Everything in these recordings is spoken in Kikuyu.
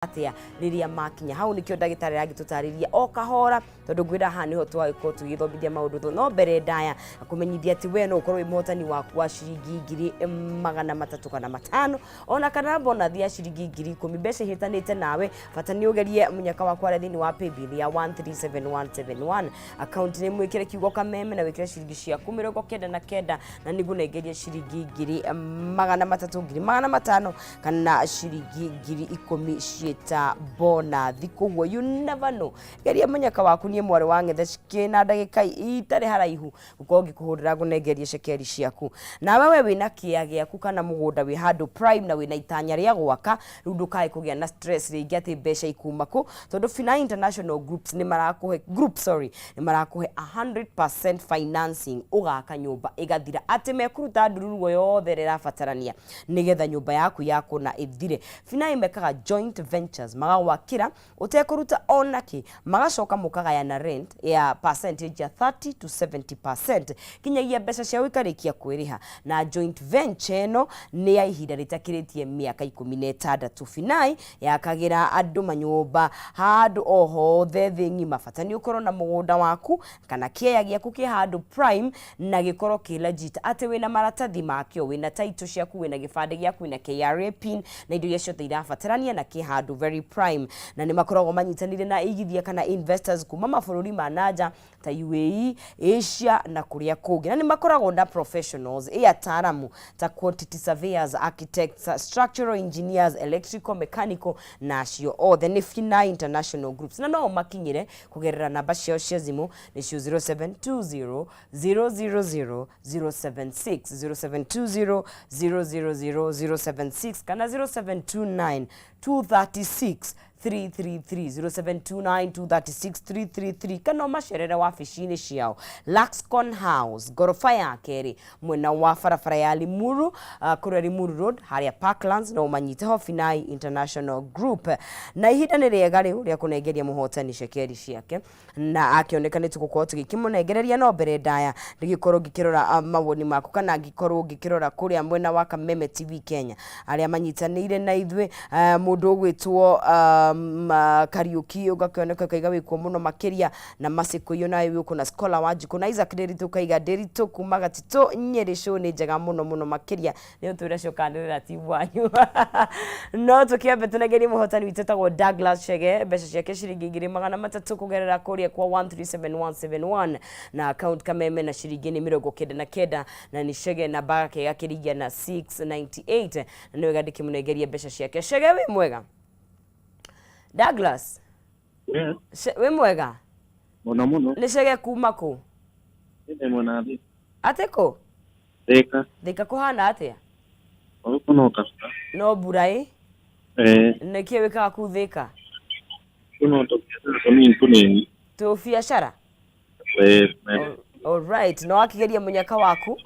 Atia rĩrĩa makinya hau nĩkĩo ndagĩtarĩ aragĩtũtarĩria o kahora, tondũ ngwĩra haha nĩho twagĩkorwo tũgĩthomithia maũndũ. No mbere ndaya kũmenyithia atĩ we no ũkorwo wĩ mũhotani waku wa ciringi 300,000 kana 500, ona kana bonathi ya ciringi 10,000. Mbeca ihĩtanĩte nawe, bata nĩ ũgerie mũnyaka waku harĩa thĩinĩ wa paybill ya 137171, account nĩ mwĩkĩre kiugo Kameme na wĩkĩre ciringi ciaku 99, na nĩngũnengeria ciringi 300,000, 500,000 kana ciringi 10,000 ciĩta bonathi. Koguo you never know, geria mũnyaka waku. Niĩ mwarĩ wa ng'ethe cikĩ na ndagĩka itarĩ haraihu gũkorwo ngĩkũhũrĩra ngũnengerie cekeri ciaku. Nawe we wĩna kĩea gĩaku kana mũgũnda wĩ handũ prime na wĩna itanya rĩa gwaka, rĩu ndũkae kũgĩa na stress rĩngĩ atĩ mbeca ikuma kũ, tondũ Fina International Groups nĩ marakũhe group, sorry, nĩ marakũhe 100% financing ũgaka nyũmba ĩgathira, atĩ mekũruta ndururu yothe ĩrĩa ĩrabatarania nĩgetha nyũmba yaku yakwo na ĩthire. Finai mekaga joint ventures, magagwakĩra ũtekũruta onakĩ, magacoka mũkagayana rent ya percentage ya 30 to 70% kinyagia mbeca ciao ikarĩkia kwĩrĩha. Na joint venture ĩno nĩ ya ihinda rĩtakĩrĩtie mĩaka 16. Finai yakagĩra andũ manyũmba handũ o hothe thĩ ng'ima, bata nĩ ũkorwo na mũgũnda waku kana kĩea gĩaku kĩ handũ prime na gĩkorwo kĩ legit, atĩ wĩna maratathi makĩo, wĩna title ciaku, wĩna gĩbandĩ gĩaku, wĩna KRA PIN na indo iria ciothe irabatarania, na kĩ handũ very prime. Na nĩ makoragwo manyitanĩire na igithia kana investors kuma mabũrũri ma nanja ta UAE, Asia na kũrĩa kũngĩ, na nĩ makoragwo na professionals, ĩ ataaramu ta quantity surveyors, architects, structural engineers, electrical, mechanical na acio othe nĩ Fina International Groups. Na no makinyĩre kũgerera namba ciao cia thimũ, nĩcio 0720 000 076, 0720 000 076 kana 0729 236 333, 0729 236 333, kana ũmacerere wabici-inĩ ciao Laxcon House, ngoroba ya kerĩ, mwena wa barabara ya Limuru, kũrĩa Limuru Road harĩa Parklands, no ũmanyite ho Finai International Group. Na ihinda nĩ rĩega rĩu rĩa kũnengeria mũhotani cekeri ciake, na akĩoneka nĩ tũgũkorwo tũgĩkĩmũnengereria. No mbere ndaya ndĩgĩkorwo ngĩkĩrora mawoni maku kana ngĩkorwo ngĩkĩrora kũrĩa mwena wa Kameme TV Kenya arĩa manyitanĩire na ithuĩ, mũndũ ũgwĩtwo Kariũki ũgakĩoneka ũkaiga wĩkuo mũno makĩria, na Macĩkũiyũ nawe wĩkũ, na Scholar Wanjikũ na Isaac Ndĩritũ ũkaiga Ndĩritũ kuma Gatitũ Nyĩrĩ, show nĩ njega mũno mũno makĩria. Nĩ ũtwĩre cokanĩrĩra ti wanyu. No tũkĩambe tũnengerie mũhotani witũ etagwo Douglas Chege mbeca ciake ciringi 300,000 kũgerera kũrĩa kwa 137171 na account Kameme na ciringi nĩ 99, na nĩ Chege, namba yake ĩgakĩringia na 698, na nĩ wega ndĩkĩmũnengerie mbeca ciake. Chege, wĩ mwega? Douglas? Yes, Wĩ mwega? Mũno mũno. Nĩ Chege kuma kũ? Ndĩ mwena thĩ. Atĩ kũ? Thĩka. Thĩka kũhana atĩa? Gũkũ no kabura. No mbura ĩ? Eh, Nĩkĩ wĩkaga kũu Thĩka? Kũ no tũbiacara tũnini tũnini. Tũ biacara? Eh, Alright, no wakĩgeria mũnyaka waku?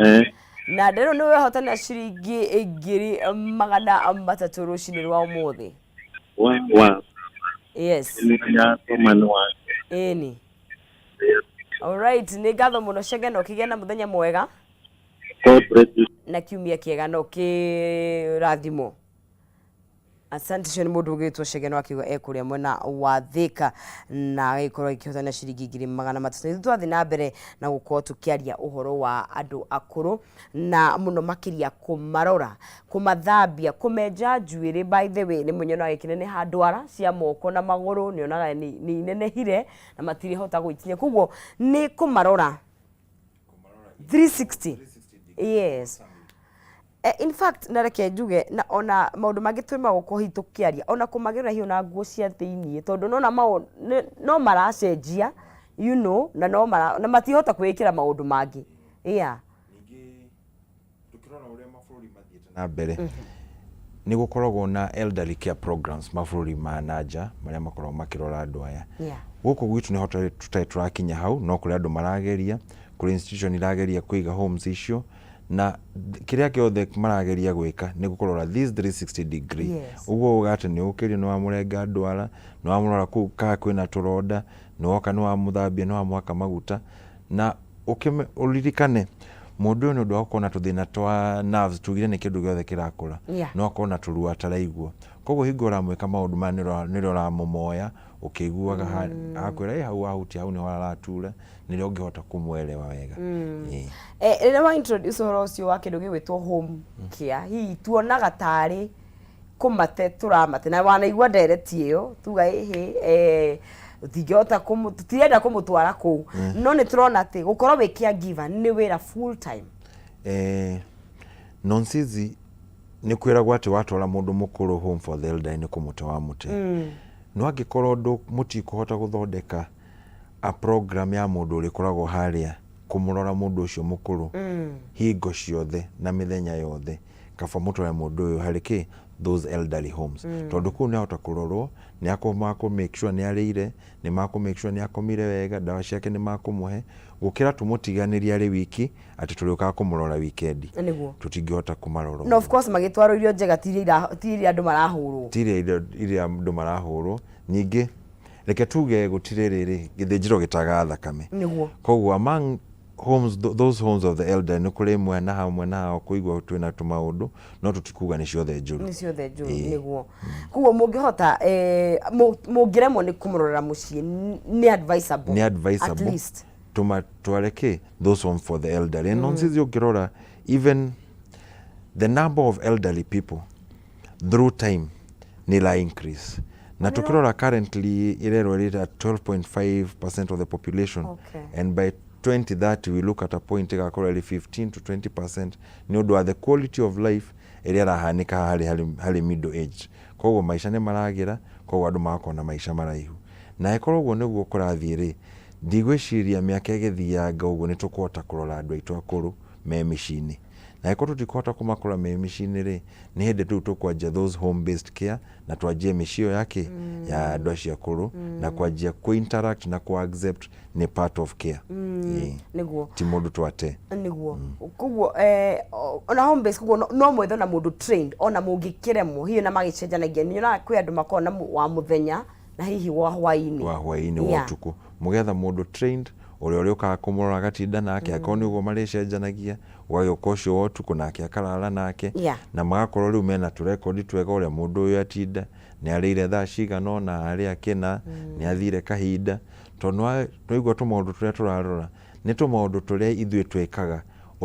Eh, Na rĩu nĩ wehotana ciringi 300,000 rũcinĩ rwa ũmũthĩ. Wa wa. Yes. Nĩ ya tũma nĩ wa. Ĩni. Alright, nĩ ngatho mũno Chege, na ũkĩgĩa na mũthenya mwega. God bless you. Na kiumia kĩega na ũkĩrathimwo. Asante. Ũcio nĩ mũndũ ũgĩtwo Chege, no akiuga ekũrĩa mwena wa Thĩka na agĩkorwo agĩkĩhotana ciringi 300,000. Ithuĩ twathiĩ na mbere na gũkorwo tũkĩaria ũhoro wa andũ akũrũ, na mũno makĩria kũmarora, kũmathambia, kũmenja njuĩrĩ. By the way, nĩ mũnyonaga gĩkĩneneha, ndwara cia moko na magũrũ nĩ onaga nĩ inenehire na matirĩhota gwĩkinyia, koguo nĩ kũmarora 360. Yes. In fact, na reke njuge na ona maũndũ mangĩ twĩma gũkorwo hihi tũkĩaria, ona kũmagĩrĩra hihi ona nguo cia thĩiniĩ, tondũ nona no maracenjia na no mara, na matihota kwĩĩkĩra maũndũ mangĩ, yeah. Ningĩ tukĩrora ũrĩa mabũrũri mathiĩte na mbere, nĩ gũkoragwo na elderly care programs mabũrũri ma na nja marĩa makoragwo makĩrora andũ aya. Gũkũ gwitũ nĩho tũtarĩ tũrakinya hau, no kũrĩ andũ marageria, kũrĩ institution irageria kũiga homes icio, na kĩrĩa gĩothe marageria gwĩka nĩ gũkũrora this 360 degree. Ũguo uga atĩ nĩ ũkĩrio, nĩ wamũrenga ndwara, nĩ wamũrora kũu kana kwĩna tũronda, nĩ woka nĩ wamũthambia, nĩ wamũhaka maguta, na ũririkane mũndũ ũyũ nĩ ũndũ wa gũkorwo na tũthĩna twa nerves, tugire nĩ kĩndũ gĩothe kĩrakũra, no akorwo na tũruo ataraigua. Koguo hingo ũramwĩka maũndũ maya nĩrĩo ũramũmoya ũkĩiguaga akwĩra ĩ hau wahutia hau nĩho haratura, nĩrĩo ũngĩhota kũmwelewa wega. Ĩĩ. Rĩrĩa wa introduce ũhoro ũcio wa kĩndũ gĩgwĩtwo home care, hihi tuonaga tarĩ kũmate tũramate, na wanaigua ndereti ĩyo tuga ĩhĩ, tũtingĩhota tũtirenda kũmũtwara kũu, no nĩ tũrona atĩ gũkorwo wĩ caregiver nĩ wĩra full time. Nonsizi nĩ kwĩragwo atĩ watwara mũndũ mũkũrũ home for the elderly nĩ kũmũte wa mũte. No angĩkorwo mũtikũhota gũthondeka a program ya mũndũ ũrĩkoragwo harĩa kũmũrora mũndũ ũcio mũkũrũ hingo ciothe na mĩthenya yothe, kaba mũtware mũndũ ũyũ harĩ kĩ those elderly homes, tondũ kũu nĩ ahota kũrorwo, nĩ makũ make sure nĩ arĩire, nĩ makũ make sure nĩ akomire wega, ndawa ciake nĩ makũmũhe, gũkĩra tũmũtiganĩrie arĩ wiki atĩ tũrĩũkaga kũmũrora weekend. Tũtingĩhota kũmarora. Na of course magĩtwarwo irio njega ti iria andũ marahũrwo. Ti iria andũ marahũrwo. Ningĩ reke tuge gũtirĩ rĩrĩ gĩthĩnjĩro gĩtagaga thakame. Koguo among homes, those homes of the elderly, nĩ kũrĩ imwe na hamwe na hao kũigua twĩna tũmaũndũ, no tũtikuga nĩ ciothe njũru. Nĩ ciothe njũru. Nĩguo. Koguo mũngĩhota, mũngĩremwo nĩ kũmũrorera mũciĩ, nĩ advisable. Nĩ advisable. At least tũmatware kĩ those home for the elderly. And nonsizi ũngĩrora even the number of elderly people through time nĩ la increase, na tukirora currently irerwo ĩrĩ at 12.5% of the population, and by 2030 we look at a point ĩgakorwo ĩrĩ 15 to 20%, nĩ ũndũ wa the quality of life ĩrĩa ĩrahanĩka harĩ middle age. Koguo maica nĩ maragĩra, koguo andũ magakorwo na maica maraihu, na ĩkorwo ũguo nĩguo kũrathiĩ rĩ, ndigwĩciria mĩaka ĩgĩthianga ũguo nĩ tũkũhota kũrora andũ aitũ akũrũ me mĩciĩ-inĩ. Na angĩkorwo tũtikũhota kũmakora me mĩciĩ-inĩ rĩ, nĩ hĩndĩ rĩu tũkwanjia those home based care, na twanjie mĩciĩ ĩyo ya kĩ ya andũ acio akũrũ, na kwanjia kũ interact na kũ accept nĩ part of care. Ĩĩ. Ti mũndũ twate. Nĩguo. Koguo ona home base, koguo no mwethe ona mũndũ trained, ona mũngĩkĩremwo hihi na magĩcenjanagia, nĩ nyonaga kwĩ andũ makoragwo na wa mũthenya na hihi wa hwaĩ-inĩ. Wa hwaĩ-inĩ, wa ũtukũ, mũgetha mũndũ trained ũrĩa ũrĩũkaga kũmũrora, agatinda nake. Angĩkorwo nĩ ũguo marĩcenjanagia, gũgagĩũka ũcio wa ũtukũ nake akarara nake, na magakorwo rĩu mena tũrekondi twega ũrĩa mũndũ ũyũ atinda, nĩ arĩire thaa cigana ũna, arĩa kĩna, nĩ athire kahinda, tondũ nĩwaigua tũmaũndũ tũrĩa tũrarora nĩ tũmaũndũ tũrĩa ithuĩ twĩkaga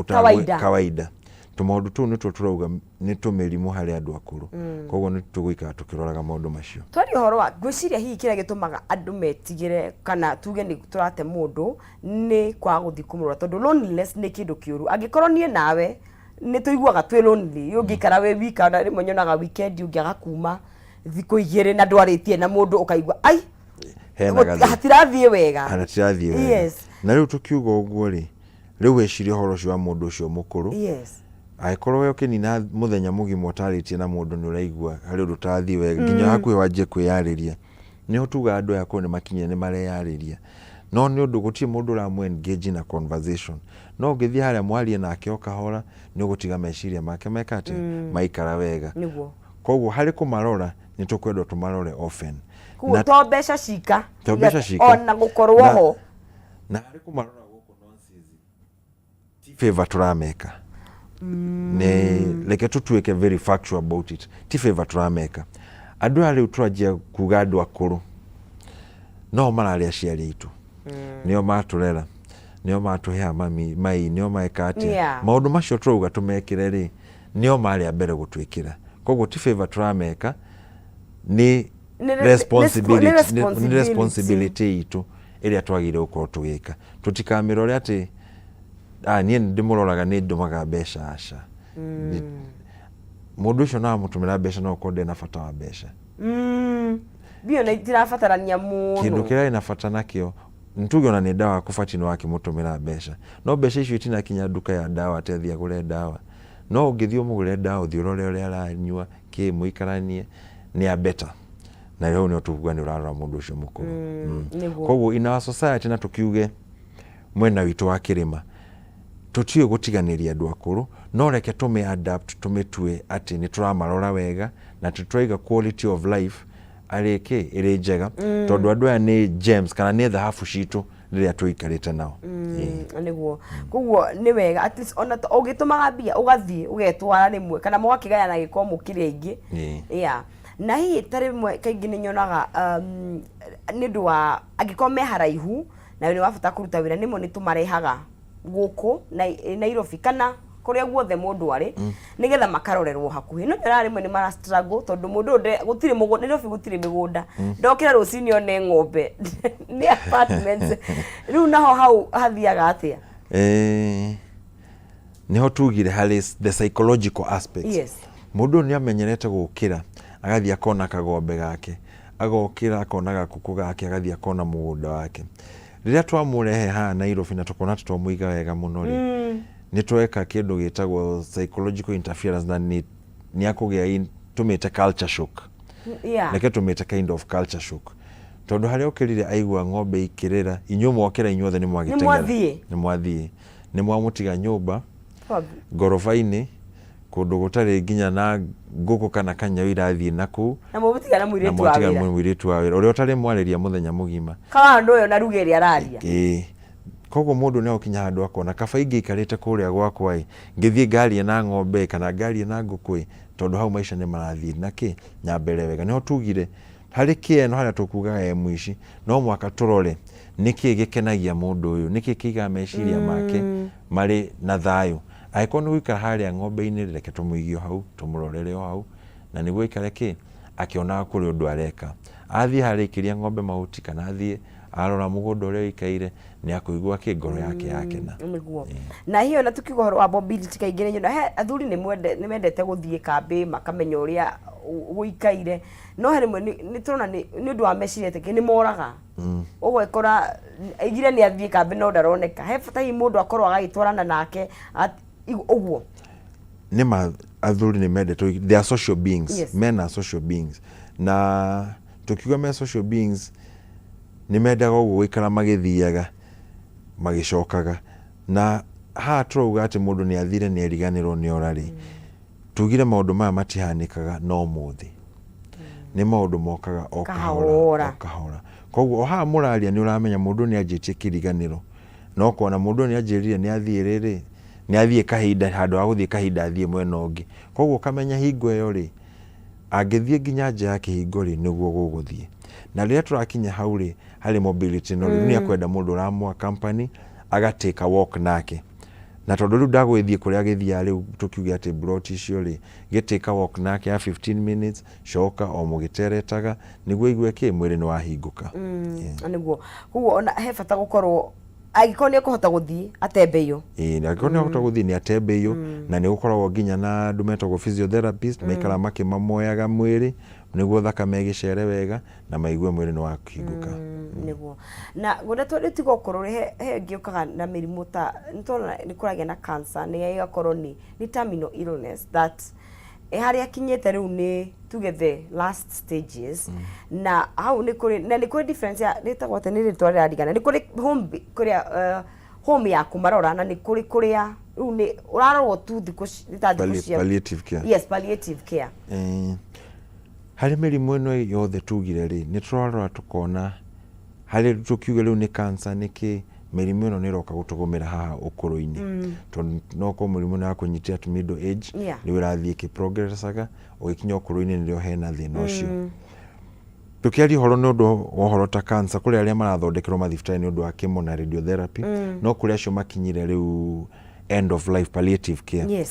Kawaida. Kawaida. Tũmaũndũ tũu nĩtuo tũrauga nĩ tũmĩrimũ harĩ andũ akũrũ, koguo nĩ tũgũikara tũkĩroraga maũndũ macio. Twaria ũhoro wa, ngwĩciria hihi kĩrĩa gĩtũmaga andũ metigĩre kana tuge nĩ tũrate mũndũ nĩ kwaga gũthiĩ kũmũrora, tondũ loneliness nĩ kĩndũ kĩũru. Angĩkorwo niĩ nawe nĩ tũiguaga twĩ lonely ũngĩikara wĩ wika, na rĩmwe nyonaga weekend ũngĩaga kuma thikũ 2 na ndwarĩtie na mũndũ, ũkaigua ai hena gathĩ hatirathiĩ wega. Hatirathiĩ wega. Na rĩu tũkiuga ũguo rĩ, rĩu wĩcirie ũhoro ũcio wa mũndũ ũcio mũkũrũ. Angĩkorwo we ũkĩnina mũthenya mũgima ũtarĩtie na mũndũ, nĩ ũraigua harĩ ũndũ ũtarathiĩ wega, nginya hakuhĩ wanjie kwĩyarĩria. Nĩho tugaga andũ aya akũrũ nĩ makinyire nĩ mareyarĩria, no nĩ ũndũ gũtirĩ mũndũ ũramũ engage na conversation. No ũngĩthiĩ harĩa mwarie nake o kahora, nĩ ũgũtiga meciria make meka atĩa, maikara wega. Koguo harĩ kũmarora, nĩ tũkwendwo tũmarore often. Koguo to mbeca cika. To mbeca cika. Ona gũkorwo ho. Na harĩ kũmarora gũkũ nonsense, ti favor tũrameka. Nĩ reke tũtuĩke very factual about it, ti favor tũrameka andũ aya. Rĩu tũranjia kuga andũ akũrũ no mararĩ aciari aitũ, nĩo matũrera, nĩo matũheaga mami mai, nĩo meka atĩa, maũndũ macio tũrauga tũmekĩre rĩ, nĩo marĩ a mbere gũtwĩkĩra. Koguo ti favor tũrameka, nĩ responsibility, nĩ nĩ responsibility. Responsibility itũ ĩrĩa twagĩrĩire gũkorwo tũgĩka. Tũtikamĩrore atĩ niĩ nĩ ndĩmũroraga, nĩ ndũmaga mbeca. Aca. Mũndũ ũcio no amũtũmĩra mbeca, no ũkorwo ndarĩ na bata wa mbeca. Mbia ona itirabatarania mũno. Kĩndũ kĩrĩa ena bata nakĩo, nĩtuge ona nĩ ndawa akũbatiĩ, nĩ wakĩmũtũmĩra mbeca, no mbeca icio itinakinya nduka ya ndawa atĩ athiĩ agũre ndawa. No ũngĩthiĩ ũmũgũrĩre ndawa, ũthiĩ ũrore ũrĩa aranyua kĩ, mũikaranie, nĩ a better, na rĩu nĩ tũkuga nĩ ũrarora mũndũ ũcio mũkũrũ. Koguo in our society, na tũkiuge mwena witũ wa kĩrĩma, tũtiũĩ gũtiganĩria andũ akũrũ, no reke tũmĩ adapt, tũmĩtue atĩ nĩ tũramarora wega na tũraiga quality of life arĩ kĩ ĩrĩ njega, tondũ andũ aya nĩ gems kana nĩ thahabu citũ rĩrĩa tũikarĩte nao. Ĩĩ. Nĩguo. Koguo nĩ wega at least ona ũgĩtũmaga mbia, ũgathiĩ ũgetwara rĩmwe kana mũgakĩgayana gĩkorwo mũkĩrĩ aingĩ. Yeah. Na hihi ta rĩmwe kaingĩ nĩ nyonaga nĩ ũndũ wa angĩkorwo me haraihu na nĩ wa bata kũruta wĩra, nĩmo nĩ tũmarehaga gũkũ Nairobi kana kũrĩa guothe mũndũ arĩ, nĩgetha makarorerwo hakuhĩ. No nyonaga rĩmwe nĩ mara struggle tondũ mũndũ ũyũ gũtirĩ mũgũnda, Nairobi gũtirĩ mĩgũnda, ndokĩra rũcinĩ one ng'ombe nĩ apartments. Rĩu naho hau hathiaga atĩa? Nĩho tugire harĩ the psychological aspect. Mũndũ ũyũ nĩ amenyerete gũkĩra agathiĩ akona kagombe gake, agokĩra akona gakũkũ gake, agathiĩ akona mũgũnda wake. Rĩrĩa twamũrehe haha Nairobi na tũkona atĩ twamũiga wega mũno rĩ, nĩ tweka kĩndũ gĩtagwo psychological interference na nĩ akũgĩa tũmĩte culture shock. Reke tũmĩte kind of culture shock, tondũ harĩa ũkĩrire aigua ng'ombe ikĩrĩra, inyuĩ mwokĩra inyuothe nĩ mwagĩteng'era. Mwathiĩ. Nĩ mwathiĩ, nĩ mwamũtiga nyũmba ngoroba-inĩ kũndũ gũtarĩ nginya na ngũkũ kana kanyau irathiĩ na kũu. Na mũmũtiga na na mũirĩtu wa mwatiga wĩra. Mũirĩtu wa wĩra ũrĩa ũtarĩ mwarĩria mũthenya mũgima. Kawa andũ ũyũ na ruga ĩrĩa araria. Ĩĩ, koguo mũndũ nĩ agũkinya handũ akona kaba ingĩikarĩte kũrĩa gwakwa ĩ, ngĩthiĩ ngarie na ng'ombe ĩ, kana ngarie na ngũkũ ĩ, tondũ hau maica nĩ marathiĩ na kĩ na mbere wega. Nĩho tugire harĩ kĩ ĩno harĩa tũkugaga e mũici, no mũhaka tũrore nĩkĩ gĩkenagia mũndũ ũyũ, nĩkĩ kĩigaga meciria make marĩ na thayũ. Angĩkorwo nĩ gũikara harĩa ng'ombe-inĩ, reke tũmũige o hau, tũmũrorere o hau, na nĩguo aikare kĩ akĩonaga kũrĩ ũndũ areka. Athiĩ harĩa aikĩria ng'ombe mahuti kana athiĩ arora mũgũnda ũrĩa ũikaire, nĩ akũigua kĩ ngoro yake yakena. Nĩguo na hiyo na tukiuga ũhoro wa mobility, kaingĩ nĩ nyonaga he athuri nĩ mendete gũthiĩ kambĩ makamenya ũrĩa gũikaire, no he rĩmwe nĩ tũrona nĩ ũndũ wa meciria atĩ nĩ moraga, ũgekora aigire nĩ athiĩ kambĩ no ndaroneka. He bata hihi mũndũ akorwo agagĩtwarana nake ũguo? Nĩ ma, athuri nĩ mendete, they are social beings. Men are social beings, na tũkiuga me social beings, nĩ mendaga ũguo gũikara magĩthiaga magĩcokaga. Na haha tũrauga atĩ mũndũ nĩ athire nĩ eriganĩrwo nĩ ora rĩ, tugire maũndũ maya matihanĩkaga no mũthĩ, nĩ maũndũ mokaga o kahora. Kahora. O kahora. Koguo o haha mũraria nĩ ũramenya mũndũ nĩ anjĩtie kĩriganĩro, no kona mũndũ nĩ anjĩrire nĩ athiĩ rĩrĩ, nĩ athiĩ kahinda, handũ ha gũthiĩ kahinda athiĩ mwena ũngĩ. Koguo ũkamenya hingo ĩyo rĩ, angĩthiĩ nginya nja ya kĩhingo rĩ, nĩguo gũgũthiĩ. Na rĩrĩa tũrakinya hau rĩ, harĩ mobility ĩno rĩ, rĩu nĩ akwenda mũndũ ũramũa company aga take a walk nake, na tondũ rĩu ndagũgĩthiĩ kũrĩa agĩthiaga rĩu, tũkiuge atĩ plot icio rĩ, gĩ take a walk nake ya 15 minutes, coka o mũgĩteretaga, nĩguo aigue kĩ mwĩrĩ nĩ wahingũka. Yeah. Nĩguo, koguo ona he bata gũkorwo angĩkorwo nĩ ekũhota gũthiĩ atembeio. Ĩĩ, na angĩkorwo nĩ ahota gũthiĩ nĩ atembeio, na nĩ gũkoragwo nginya na andũ metagwo physiotherapist maikara makĩmamoyaga mwĩrĩ nĩguo thakame ĩgĩcere wega na maigue mwĩrĩ nĩ wakĩhingũka. Nĩguo, na ngwenda tondũ tiga ũkũrũ rĩ, he ĩngĩ yũkaga na mĩrimũ ta nĩ tũrona nĩ kũragĩa na cancer, nĩ ĩgakorwo nĩ terminal illness that harĩa akinyĩte rĩu nĩ tuge the last stages. Na hau nĩ kũrĩ na nĩ kũrĩ difference ya rĩtagwo atĩ nĩ rĩtwa rĩrarigana, nĩ kũrĩ home kũrĩa home ya kũmarora, na nĩ kũrĩ kũrĩa rĩu nĩ ũrarorwo tu thikũ ta thikũ cia Palliative care. Yes, palliative care. Harĩ mĩrimũ ĩno yothe tugire rĩ, nĩ tũrarora tũkona harĩ tũkiuge rĩu nĩ cancer, nĩ kĩ, mĩrimũ ĩno nĩ ĩroka gũtũgũmĩra haha ũkũrũ-inĩ, tondũ no korwo mũrimũ nĩ wakũnyitia at middle age, rĩu ĩrathiĩ ĩkĩ progressaga ũgĩkinya ũkũrũ-inĩ nĩrĩo hena thĩna ũcio. Tũkĩaria ũhoro nĩ ũndũ wa ũhoro ta cancer, kũrĩ arĩa marathondekerwo mathibitarĩ nĩ ũndũ wa chemo na radiotherapy, no kũrĩ acio makinyire rĩu end of life, palliative care.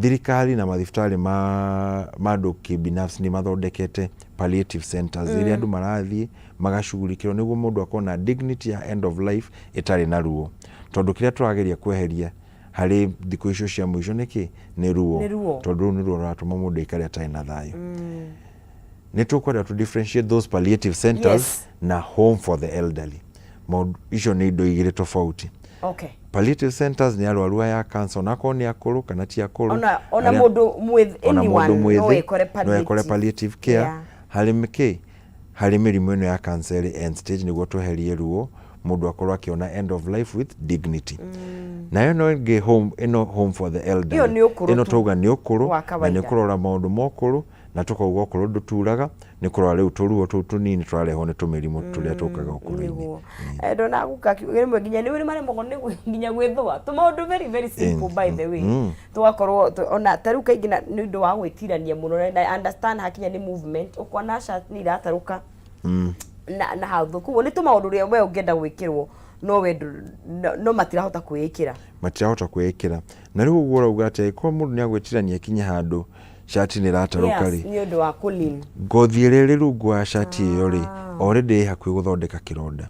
Thirikari na mathibitarĩ ma andũ kĩbinafsi nĩ mathondekete palliative centers iria andũ marathiĩ magacugurikĩrwo nĩguo mũndũ akorwo na dignity ya end of life ĩtarĩ na ruo, tondũ kĩrĩa tũrageria kweheria harĩ thikũ icio cia mũico nĩ kĩ? Nĩ ruo. Nĩ ruo. Tondũ rũu nĩ ruo rũratũma mũndũ aikare atarĩ na thayũ. Nĩ tũkwenda to differentiate those palliative centers na home for the elderly. Maũndũ icio nĩ indo igĩrĩ tofauti. Palliative centers nĩ arwaru aya a cancer, onakorwo nĩ akũrũ kana ti akũrũ. Ona mũndũ mwĩthĩ, ona anyone mũndũ no mwĩthĩ ekore no ekore palliative. Palliative care harĩ kĩ, harĩ mĩrimũ ĩno ya cancer ĩrĩ end stage, nĩguo tweherie ruo, mũndũ akorwo akĩona end of life with dignity. Nayo ĩno ĩngĩ, home ĩno, home for the elderly, Ĩyo nĩ ũkũrũ ĩno tu twauga nĩ ũkũrũ wa na nĩ kawaida. kũrora maũndũ ma ũkũrũ. Na tũkauga okorwo ndũturaga nĩ kũrora rĩu tũruo tũu tũnini tũrarehwo nĩ tũmĩrimũ tũrĩa tũkaga ũkũrũ-inĩ. Nĩguo. Ndona guka rĩmwe nginya nĩ maremagwo nĩ nginya gwĩthũa tũmaũndũ very very simple, by the way. Tũgakorwo ona ta rĩu kaingĩ nĩ ũndũ wa gwĩtirania mũno, na I understand hakinya nĩ movement, ũkona shirt nĩ iratarũka na hau koguo nĩ tũmaũndũ rĩa we ũngĩenda gwĩkĩrwo no we no matirahota kwĩĩkĩra. Matirahota kwĩĩkĩra. Na rĩu ũguo ũrauga atĩ angĩkorwo mũndũ nĩ agwĩtirania kinya handũ cati nĩ ĩratarũka rĩ, Nĩ ũndũ wa kũlean. Ngothi ĩrĩa ĩrĩ rungu wa cati ĩyo rĩ, already ĩ hakuhĩ gũthondeka kĩronda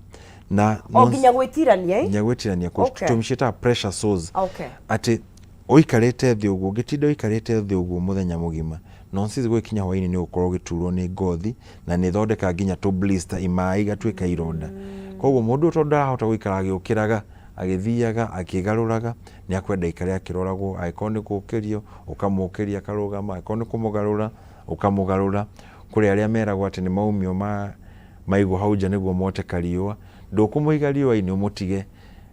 na O nginya gwĩtirania, eh? Nginya gwĩtirania. Tũmĩciĩtaga pressure sores. Atĩ ũikarĩte thĩ ũguo, ũngĩtinda ũikarĩte thĩ ũguo mũthenya mũgima, nonsense, gũgĩkinya hwainĩ nĩ ũgũkorwo ũgĩturwo nĩ ngothi na nĩ ĩthondekaga nginya tũ blister, imaĩ igatuĩka ironda. Koguo mũndũ ũyũ tondũ ndarahota gũikara agĩũkĩraga, agĩthiaga akĩgarũraga, nĩ akwenda aikare akĩroragwo. Angĩkorwo nĩ gũkĩrio, ũkamũkĩria akarũgama, angĩkorwo nĩ kũmũgarũra, ũkamũgarũra. Kũrĩ arĩa meragwo atĩ nĩ maumio ma maigwo hau nja nĩguo mote kariũa. Ndũkũmũiga riũa-inĩ ũmũtige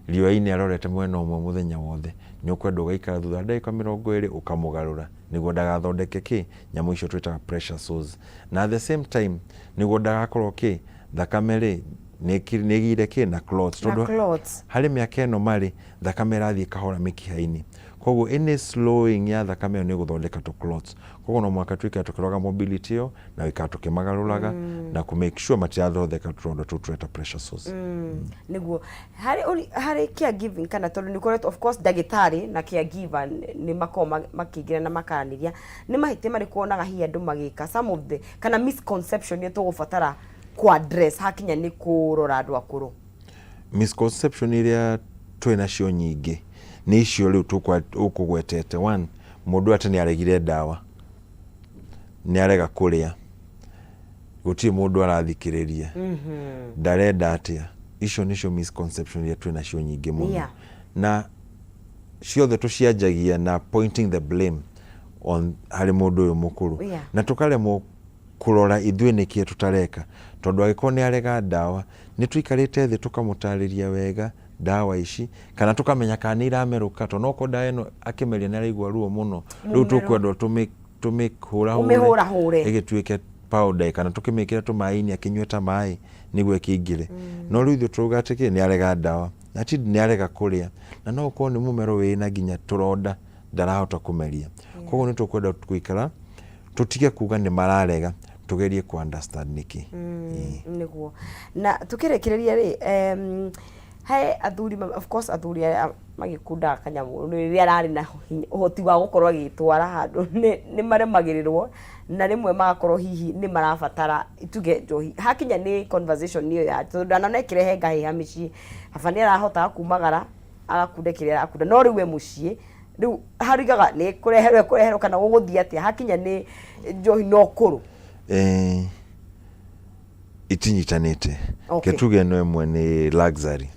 riũa-inĩ arorete mwena ũmwe mũthenya wothe. Nĩ ũkwenda ũgaikara, thutha wa ndagĩka 20 ũkamũgarũra nĩguo ndagathondeke kĩ nyamũ icio twĩtaga pressure sores, na at the same time nĩguo ndagakorwo kĩ thakame rĩ nĩ ĩgĩire kĩ na clots. Na tondũ clots. Harĩ mĩaka ĩno marĩ thakame ĩrathiĩ kahora mĩkiha-inĩ, koguo any slowing ya thakame ĩyo nĩ ĩgũthondeka tũ clots. Koguo no mũhaka tuĩke tũkĩroraga mobility ĩyo na gũikara tũkĩmagarũraga na kũ make sure matirathondeka tũronda tũu tũreta pressure sores. Nĩguo harĩ caregiving, kana tondũ nĩ ũkoretwo, of course, ndagĩtarĩ na caregiver nĩ makoragwo makĩingĩra na makaranĩria, nĩ mahĩtia marĩkũ wonaga hihi andũ magĩka, some of the kana misconception iria tũgũbatara ku address hakinya nĩ kũrora andũ akũrũ? Misconception iria twĩ nacio nyingĩ nĩ icio rĩu ũkũgwetete. One, mũndũ atĩ nĩ aregire ndawa, nĩ arega kũrĩa, gũtirĩ mũndũ arathikĩrĩria, ndarenda atĩa. Icio nĩcio misconception iria twĩ nacio nyingĩ mũno. Na ciothe tũcianjagia na pointing the blame on harĩ mũndũ ũyũ mũkũrũ na tũkaremwo kũrora ithuĩ nĩkĩ tũtareka. Tondũ angĩkorwo nĩ arega ndawa, nĩ tũikarĩte thĩ tũkamũtarĩria wega ndawa ici, kana tũkamenya kana nĩ iramerũka? Tondũ no korwo ndawa ĩno akĩmeria nĩ araigua ruo mũno, rĩu Mũmero. Tũkwendwo tũmĩhũrahũre Ũmĩhũrahũre. Ĩgĩtuĩke powder, kana tũkĩmĩkĩre tũmaĩ-inĩ akĩnyue ta maĩ nĩguo ĩkĩingĩre. No rĩu ithuĩ tũrauga atĩ kĩ nĩ arega ndawa na ti nĩ arega kũrĩa, na no ũkorwo nĩ mũmero wĩna nginya tũronda ndarahota kũmeria. Koguo nĩ tũkwenda gũikara tũtige kuga nĩ mararega, tũgerie ku understand nĩkĩ. Ĩĩ. Nĩguo. Na tukĩrĩkĩrĩria rĩ, he athuri of course athuri arĩa magĩkundaga kanyamũ rĩrĩa ararĩ na ũhoti wa gũkorwo agĩtwara handũ nĩ maremagĩrĩrwo, na rĩmwe magakorwo hihi nĩ marabatara tuge njohi. Hakinya nĩ conversation ĩyo ya tondũ ndanona ĩkĩrehe ngahĩha mĩciĩ, baba nĩ arahotaga kumagara agakunda kĩrĩa arakunda, no rĩu we mũciĩ rĩu harigaga nĩ kũreherwo kũreherwo kana gũgũthiĩ atĩa hakinya nĩ njohi na ũkũrũ? Itinyitanĩte. Ke tuge ĩno ĩmwe nĩ luxury.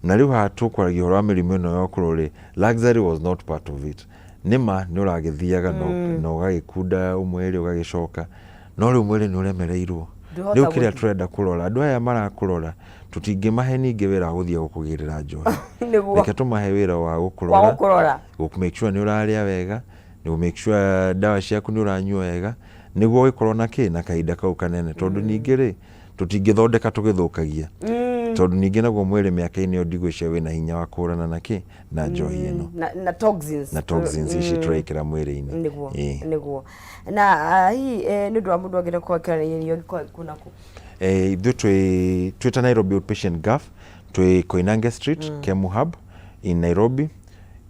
Na rĩu haha tũkwaragia ũhoro wa mĩrimũ ĩno ya ũkũrũ rĩ, luxury was not part of it. Nĩ ma nĩ ũragĩthiaga na ũgagĩkunda ũmwe rĩ, ũgagĩcoka, no rĩu mwĩrĩ nĩ ũremereirwo. Ndũhota Rĩu kĩrĩa gũthiĩ. Tũrenda kũrora andũ aya marakũrora, tũtingĩmahe ningĩ wĩra wa gũthiĩ gũkũgĩrĩra njohi. Reke tũmahe wĩra wa Wa gũkũrora, gũkũrora. Gũ make sure nĩ ũrarĩa wega, nĩ gũ make sure ndawa ciaku nĩ ũranyua wega, nĩguo ũgĩkorwo na kĩ na kahinda kau kanene. Tondũ ningĩ rĩ, tũtingĩthondeka tũgĩthũkagia, tondũ ningĩ naguo mwĩrĩ mĩaka-inĩ ĩyo ndigwĩciria wĩna hinya wa kũhũrana na kĩ na njohi ĩno Na toxins. Na toxins ici tũrekĩra mwĩrĩ-inĩ. Nĩguo. Nĩguo. Na hihi nĩ ũndũ wa mũndũ angĩenda kwakĩra kũ? Ithuĩ twĩta Nairobi Outpatient GAF, twĩ Koinange Street, Kemu Hub in Nairobi.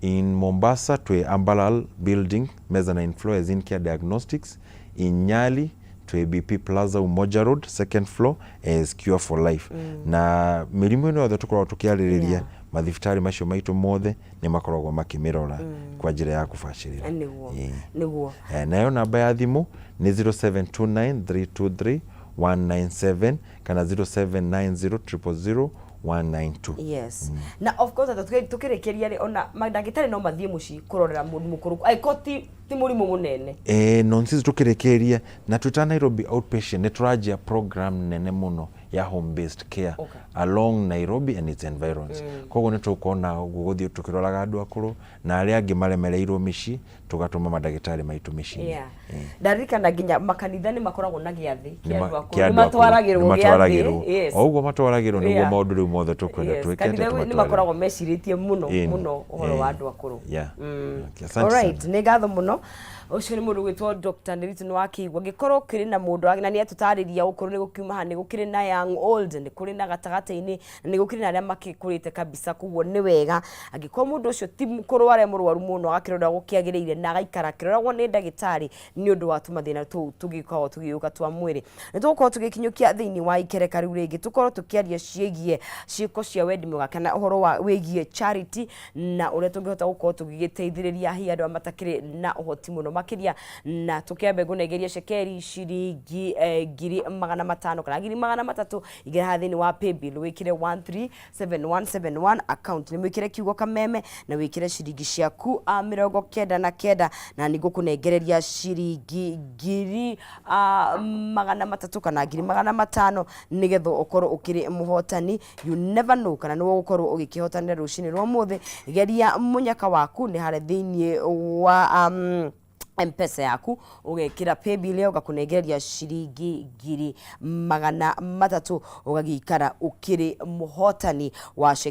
In Mombasa twĩ Ambalal Building, mezzanine floor, as in Care Diagnostics. In Nyali twĩ BP Plaza, Umoja Road, second floor, as Cure for Life. Na mĩrimũ ĩno yothe tũkoragwo tũkĩarĩrĩria, mathibitarĩ macio maitũ mothe nĩ makoragwo makĩmĩrora kwa njĩra ya kũbacĩrĩra. Nĩguo. Nayo namba ya thimũ nĩ 0729 323 197 kana 0790 000 192. Yes, na of course ata tukĩrĩkĩria rĩ, ona mandagĩtarĩ no mathiĩ mũciĩ kũrorera mũndũ mũkũrũ angĩkorwo ti mũrimũ mũnene? Nonsense, tukĩrĩkĩrĩria na twĩta Nairobi Outpatient nĩ tũranjia program nene mũno. Ya home based care along Nairobi and its environs. Koguo nĩ tũkuona ũguo gũthiĩ tũkĩroraga andũ akũrũ na arĩa angĩ maremereirwo mĩciĩ, tũgatũma mandagĩtarĩ maitũ mĩciĩ-inĩ. Ndarikana nginya makanitha nĩ makoragwo na gĩathĩ kĩa andũ akũrũ. Kĩa nĩ andũ akũrũ. Matwaragĩrwo nĩ gĩathĩ. Matwaragĩrwo o ũguo matwaragĩrwo nĩguo maũndũ rĩu mothe tũkwenda twĩke atĩ Kanitha nĩ tũmatwarĩre. Makoragwo mecirĩtie mũno mũno ũhoro wa andũ akũrũ. Okay, asante Alright, sana. Nĩ ngatho mũno. Ũcio nĩ mũndũ gwĩtwo Dr. Nderitu. Nĩ wakĩigua angĩkorwo kĩrĩ na mũndũ na nĩ atũtarĩria ũkũrũ nĩ gũkiuma haha, nĩ gũkĩrĩ na young old, nĩ kũrĩ na gatagatĩ-inĩ, na nĩ gũkĩrĩ na arĩa makĩkũrĩte kabisa. Koguo nĩ wega angĩkorwo mũndũ ũcio ti kũrwara e mũrwaru mũno, agakĩrora gũkĩagĩrĩire na agaikara akĩroragwo nĩ ndagĩtarĩ nĩ ũndũ wa tũmathĩna tũu tũgĩkoragwo tũgĩũka twa mwĩrĩ. Nĩ tũgũkorwo tũgĩkinyũkia thĩinĩ wa ikereka rĩu rĩngĩ, tũkorwo tũkĩaria ciĩgiĩ ciĩko cia wendi mwega kana ũhoro wa wĩgiĩ charity na ũrĩa tũngĩhota gũkorwo tũgĩgĩteithĩrĩria hihi andũ arĩa matakĩrĩ na ũhoti mũno makĩria. Na tũkĩambe ngũnengeria cekeri ciringi 500,000 kana 300,000. Ingĩra haha thĩinĩ wa paybill, wĩkĩre 137171, account nĩ mwĩkĩre kiugo Kameme na wĩkĩre ciringi ciaku 99, na nĩ ngũkũnengereria ciringi 300,000 kana 500,000 nĩgetha ũkorwo ũkĩrĩ mũhotani. You never know kana nĩwe ũgũkorwo ũgĩkĩhotanĩra rũcinĩ rwa ũmũthĩ. Geria mũnyaka waku, nĩ harĩa thĩinĩ wa Mpesa yaku, ũgekĩra paybill ĩyo, ngakũnengereria ciringi 300,000, ũgagĩikara ũkĩrĩ mũhotani wa ceki.